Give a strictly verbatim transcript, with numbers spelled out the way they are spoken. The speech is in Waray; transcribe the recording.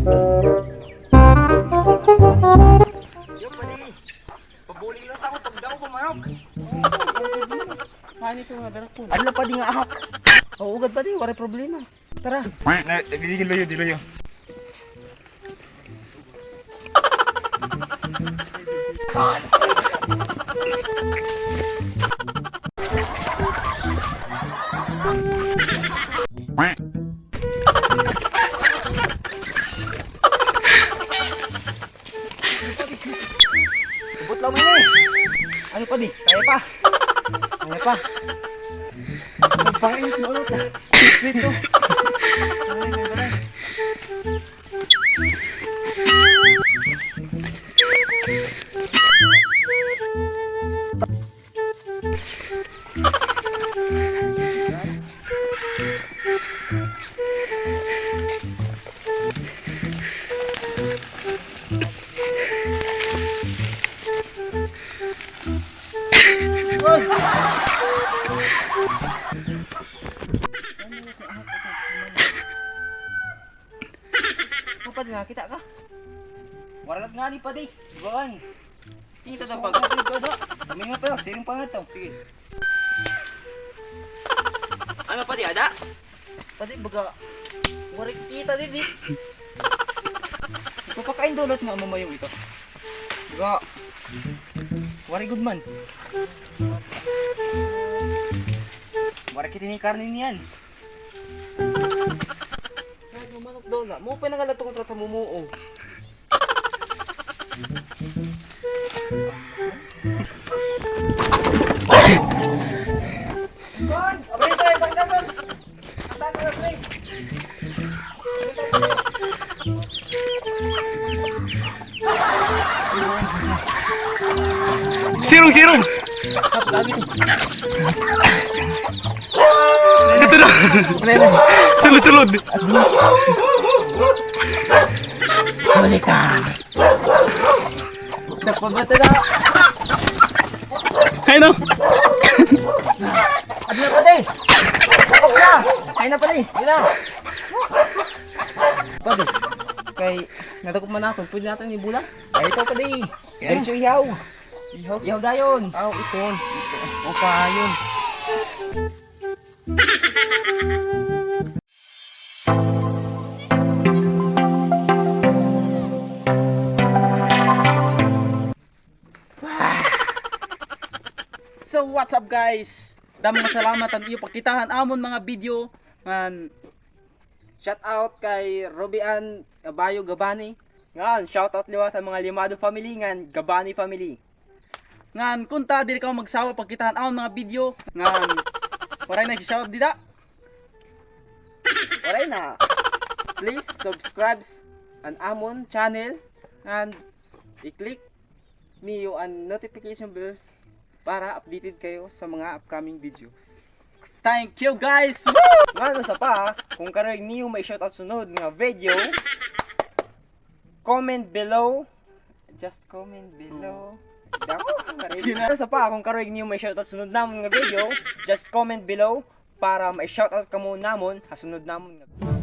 Yo, padi. Pabuli lang ako pag daw ko manok. Ano ito nga darakon? Ano pa di nga ahak? O, ugad padi, waray problema. Tara. Na, di, di luyo, di luyo. Ubot lang ini. Ano padi? Kaya pa. Kaya pa. Nagpakainit na ulit, ah. Dito. Ay, may balay. Ano, padi, nakita ka? Waray ngani, padi. Buwan. Sige, tata, pag- Kami nga pa, siring pa nga to. Sige. Ano, padi, ada? Padi, baga, waray kita didi. Ipapakain daw lahat nga mamayong ito. Baga, waray gud man. Waray kita ni karne niyan. Ay, manok daw na. Mo pa nangalato ko trata mo mo, oh. Bon, abri tayo, tanggason. Tanggason, abri. Sirong, sirong! Ito na! Sulod-sulod! Huli ka! Dako ba ito na? Ay, no! Ano na, padi? Sakop na! Ay na, padi! Ay na! Padi, kay nadakop man ako, pwede natin ibulan? Ay, ito, padi! Diretso ihaw! Ihaw? Ihaw dayon! Aw, iton! O, pa, yun! So, what's up, guys? Damo nga salamat an iyo pagkita han amon mga video. Ngan, shout out kay Ruby Ann Abayo Gabani. Ngan, shout out liwat han mga Limado family ngan Gabani family. Ngan, kunta diri kamo magsawa pagkita han amon mga video. Ngan, waray na shout out dida. Waray na. Please subscribe an amon channel and i-click niyo an notification bells para updated kayo sa mga upcoming videos. Thank you, guys! Woo! Ngan usa pa, kung karuyag niyo ma-shoutout sunod nga video, comment below. Just comment below. Dako, sige na. Usa pa, kung karuyag niyo ma-shoutout sunod namon nga video, just comment below para ma-shoutout kamo namon ha sunod namon nga video.